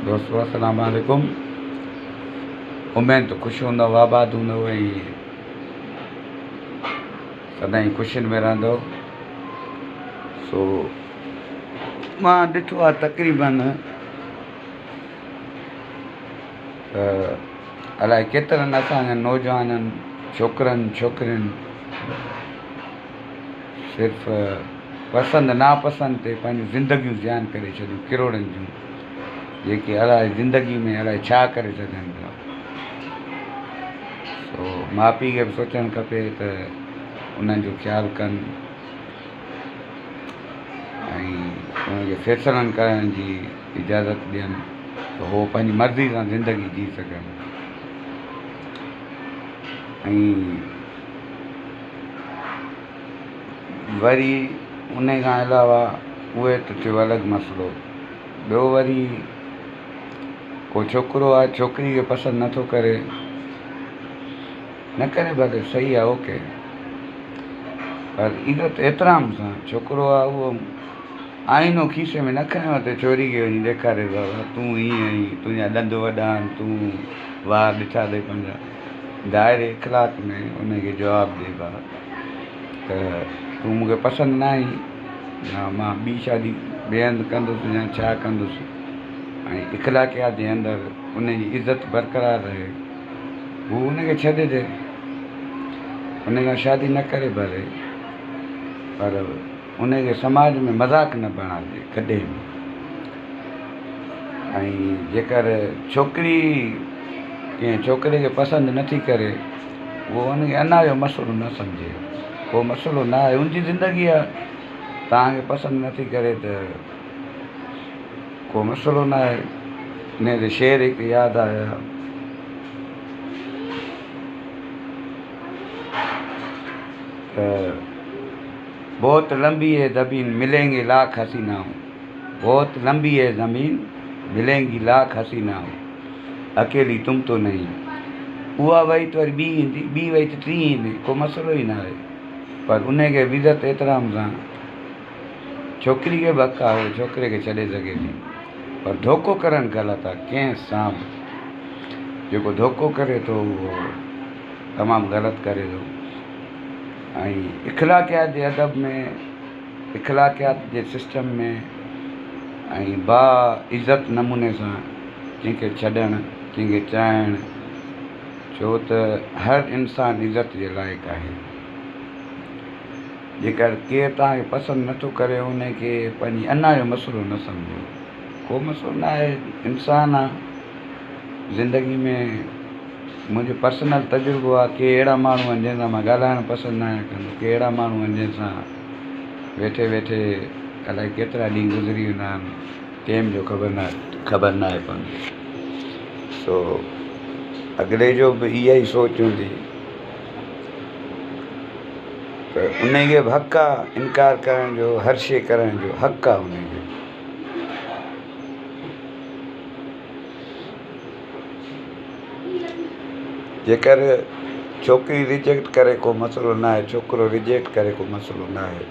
دوستو السلام عليڪم اميد ته خوش هوندؤ آباد هوندؤ ۽ سدائين خوشين ۾ رهندؤ سو مان ڏٺو آهي تقريبن ته الائي ڪيترن اسان جا نوجوانن ڇوڪرن ڇوڪرين صرف پسند ناپسند تي پنهنجون زندگيون زيان ڪري ڇڏيون ڪروڙن جون جيڪي الائي زندگي ۾ الائي ڇا ڪري سگهن پيا سو ماء پيء کي به سوچڻ کپي ته انهن جو خيال ڪن ۽ انهن کي فيصلن ڪرڻ جي اجازت ڏين ته هو پنهنجي مرضي سان زندگي جي سگهن ۽ وري ان کان علاوه اهي ته ٿيو الڳ مسئلو ٻيو وري ڪو ڇوڪرو آهي ڇوڪري کي پسند نٿو ڪري نه ڪري ڀلي صحيح آهي اوڪي پر عزت احترام سان ڇوڪرو آهي اهو آئينو کيسي ۾ نه کنيو اٿئي ڇوري کي وڃي ڏيکاري بابا تون هيئن آهين تنهنجا ڏند وڏا آهن تون وار ڏٺا اٿئي پنهنجا دائري اخلاق ۾ ان کي جواب ڏي ڀاء ته تون مون کي پسند نه آهين يا مان ٻي شادي ٻئي هنڌ ڪندس يا ڇا ڪندس ۽ اخلاقيات جي اندر ان جي عزت برقرار رهي هو ان کي ڇڏي ڏي ان کان شادي نه ڪري ڀلي پر ان کي سماج ۾ مذاق نه بڻائجي ڪڏهن به ۽ جيڪر ڇوڪري ڪنهن ڇوڪري کي پسند نٿي ڪري اهو ان کي انا جو مسئلو نه سمجهي ڪو مسئلو نه آهي ان جي زندگي آهي توهان کي پسند نٿي ڪري ته ڪو مسئلو نه آهي ان تي شعر هڪ ياد آيا. ته بهت لمبي هي زمين ملين گي لاک حسينائون بهت لمبي هي زمين ملين گي لاک حسينائون اڪيلي تم تو نهين اها وئي ته وري ٻي ايندي ٻي وئي ته ٽين ايندي ڪو مسئلو ئي نه آهي پر ان کي به عزت احترام سان ڇوڪري کي به حق آهي اهو ڇوڪري کي ڇڏي سگهي ٿي پر ڌوڪو ڪرڻ غلط آهي ڪنهن سان به جيڪو ڌوڪو ڪري ٿو اهو تمام غلط ڪري ٿو ۽ اخلاقيات جي ادب ۾ اخلاقيات جي سسٽم ۾ ۽ با عزت نموني سان ڪنهن کي ڇڏڻ ڪنهن کي چاهڻ ڇو ته هر انسان عزت جي لائق آهي جيڪر ڪير توهان کي پسند نٿو ڪري ان کي پنهنجي انا جو مسئلو نه سمجهو ڪو مسئلو نه آهي انسان آ زندگي ۾ منهنجو پرسنل تجربو آهي ڪي اهڙا ماڻهو آهن جنهن سان مان ڳالهائڻ پسند نه آهيان ڪندو ڪي اهڙا ماڻهو آهن جنهن سان ويٺي ويٺي الائي ڪيترا ڏينهن گذري ويندا آهن ٽيم جو خبر نه خبر نه آهي پوندي سو اڳلي جو به اها ئي سوچ هوندي ته ان کي به حق آهي انڪار ڪرڻ جو هر شيء ڪرڻ جو حق آهي ان کي. جيڪر ڇوڪري ريجيڪٽ ڪري ڪو مسئلو نه آهي ڇوڪرو ريجيڪٽ ڪري ڪو مسئلو نه آهي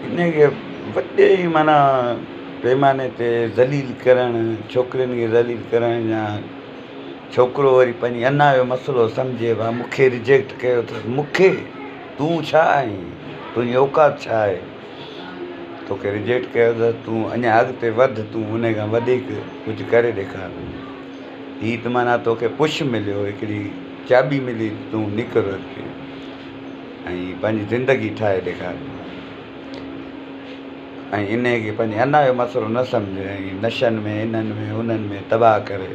ان کي وڏي معنيٰ پيماني تي ذليل ڪرڻ ڇوڪرين کي ذليل ڪرڻ يا ڇوڪرو وري پنهنجي انا جو مسئلو سمجهي ڀا مون کي ريجيڪٽ ڪيو اٿس مون کي تون ڇا آهين تنهنجي اوقات ڇا آهي توکي ريجيڪٽ ڪيو اٿس تون اڃا اڳتي وڌ تون ان کان وڌيڪ ڪجهه ڪري ڏيکار هي ته معنيٰ توکي پش مليو هڪڙي چاٻي ملي تون نڪر اڳتي ۽ پنهنجي زندگي ٺاهي ڏيکار ۽ انهي کي پنهنجي انا جو مسئلو نه سمجهه ۽ نشن ۾ انهن ۾ انهن ۾ تباهه ڪري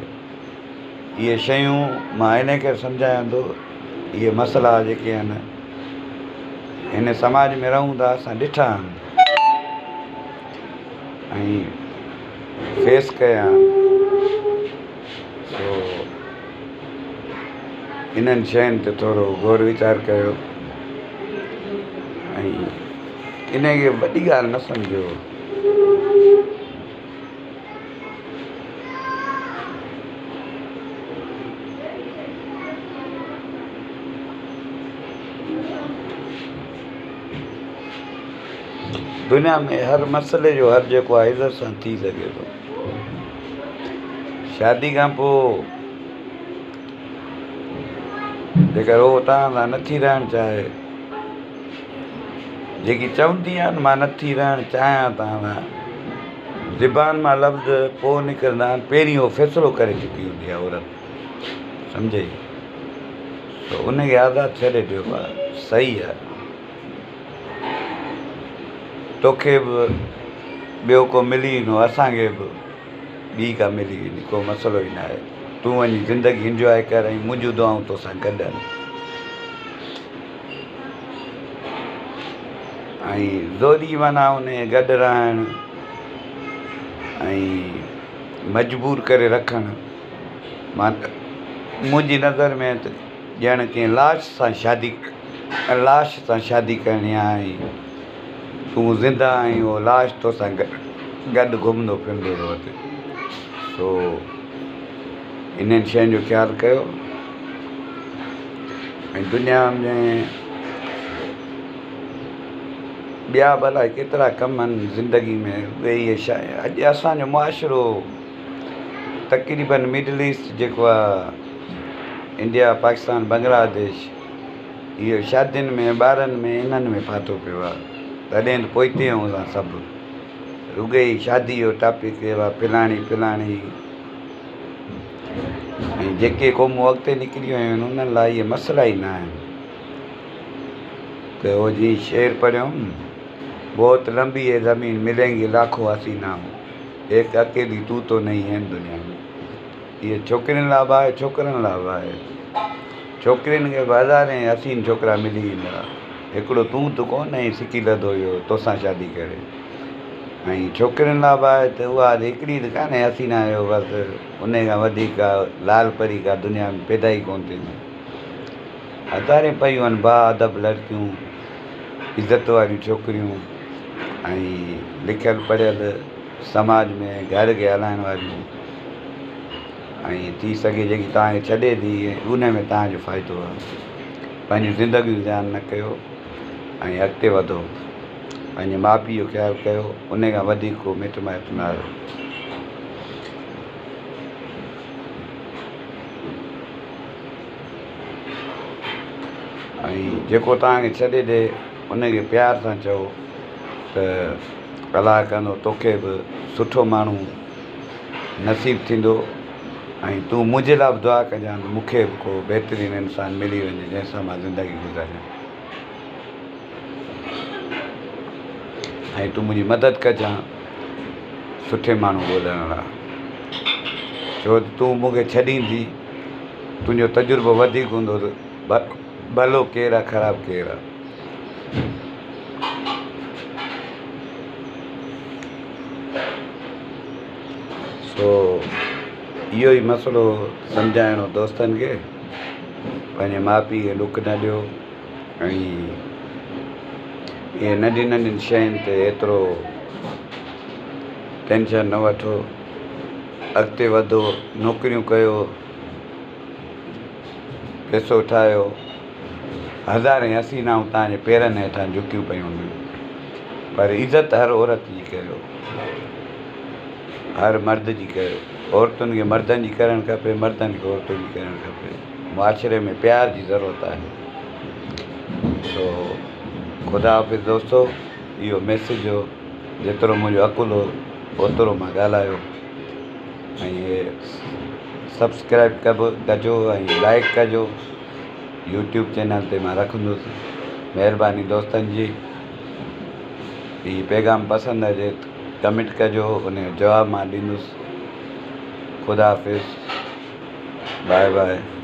اهي شيون مان انهي ڪري سمجهايان ٿو اهي مسئلا جيڪي آهن هن سماج ۾ رهون ٿا اسان ڏٺا آهن ۽ فيس ڪيا آهن سو انهن شين تي ٿورو غور ويچار ڪيو ۽ ان کي وڏي ڳالهه نه سمجهو. دنيا ۾ هر مسئلي جو حل جيڪو آهي عزت سان ٿي سگهي ٿو. شادي کان پوء جيڪر هو توهان سان نٿي رهڻ چاهي، جيڪي چوندي آهي نه مان نٿي رهڻ چاهيان توهان سان، زبان مان لفظ پوء نڪرندا آهن، پهرين هو فيصلو ڪري چڪي هوندي آهي عورت، سمجهئي؟ ته ان کي آزاد ڇڏي ڏيو ڀاء، صحيح آهي. توکي به ٻيو ڪو ملي ويندو، اسان کي به ٻي ڪا ملي ويندي، ڪو مسئلو ئي ناهي. تون وڃي زندگي انجواء ڪر ۽ منهنجون دعائون توسان گڏ آهن. ۽ زوري معنيٰ ان گڏ رهڻ ۽ مجبور ڪري رکڻ مان منهنجي نظر ۾ ته ڄڻ ڪنهن لاش سان شادي لاش سان شادي ڪرڻي آهي تون زنده آهين اهو لاش توسان گڏ گهمندو ڦرندو رهندو سو انهن شين جو خيال ڪيو ۽ دنيا ۾ ٻيا به الائي ڪيترا ڪم آهن زندگي ۾ اهي اڄ اسان جو معاشرو تقريبن مڊل ايسٽ جيڪو آهي انڊيا پاڪستان بنگلاديش اهو شادين ۾ ٻارن ۾ انهن ۾ ڦاٿو پيو آهي تڏهن ته پوئتي آهيون اسان سڀ رڳي شادي جو ٽاپڪ فلاڻي فلاڻي ۽ جيڪي قومون اڳتي نڪري ويون آهن انهن لاء اهي مسئلا ئي نه آهن ته هو جي شعر پڙهيم بهت لمبي هي زمين ملين گي لاکون حسينائون ايڪ اڪيلي تو تو نهين هين دنيا ۾ اهي ڇوڪرين لاء به آهي ڇوڪرن لاء به آهي ڇوڪرين کي به هزارين حسين ڇوڪرا ملي ويندا هڪڙو تون ته ڪونه آهين سڪي لڌو اهو توسان شادي ڪري ۽ ڇوڪرين لاء به آهي ته اها هڪڙي ته ڪانهي حسينا جو بس ان کان وڌيڪ ڪا لال پري ڪا دنيا ۾ پيدا ئي ڪونه ٿيندي. هزارين پيون آهن با ادب لڙڪيون، عزت واريون ڇوڪريون ۽ لکيل پڙهيل سماج ۾ گهر کي هلائڻ واريون ۽ ٿي سگهي جيڪي توهان کي ڇڏي ٿي ان ۾ توهان جو فائدو آهي. پنهنجون زندگيون زيان نه ڪيو ۽ اڳتي وڌو. پنهنجي ماء پيء جو خيال ڪيو ان کان وڌيڪ ڪو مٽ مائٽ نه آهي. ۽ جيڪو توهان کي ڇڏي ڏي ان کي پيار سان چئو ته الله ڪندو توکي به سٺو ماڻهو نصيب ٿيندو ۽ تون منهنجي لاء به دعا ڪجان ته مون کي به ڪو بهترين انسان ملي وڃي جنهن سان مان زندگي گذاريان. ۽ تون منهنجي مدد ڪجان سٺي ماڻهو ڳولڻ لاء ڇو ته تون مون کي ڇڏيندي تنهنجو تجربو وڌيڪ هوندو ته ڀلو ڪير آهي خراب ڪير آهي. سو اهو ئي مسئلو سمجهائڻو دوستن کي پنهنجي ماء پيء کي ڏک نه ڏيو. ۽ اهي ننڍين ننڍين شين تي ايترو ٽينشن نه وٺو، اڳتي وڌو، نوڪريون ڪيو، پئسو ٺاهيو، هزارين حسينائون توهان جي پيرن هيٺان جهڪيون پيون هونديون پر عزت هر عورت جي ڪيو، هر مرد جي ڪيو، عورتن کي مردن جي ڪرڻ کپي، مردن کي عورتن جي ڪرڻ کپي. معاشري ۾ پيار جي ضرورت آهي. سو خدا حافظ دوستو اهو ميسيج هو جيترو منهنجو عقل هو اوترو مان ڳالهايو ۽ هي سبسڪرائب ڪبو ڪجو ۽ لائڪ ڪجو يوٽيوب چينل تي مان رکندس مهرباني دوستن جي هي پيغام پسند اچي ڪمينٽ ڪجو ان جو جواب مان ڏيندس خدا حافظ. Bye bye.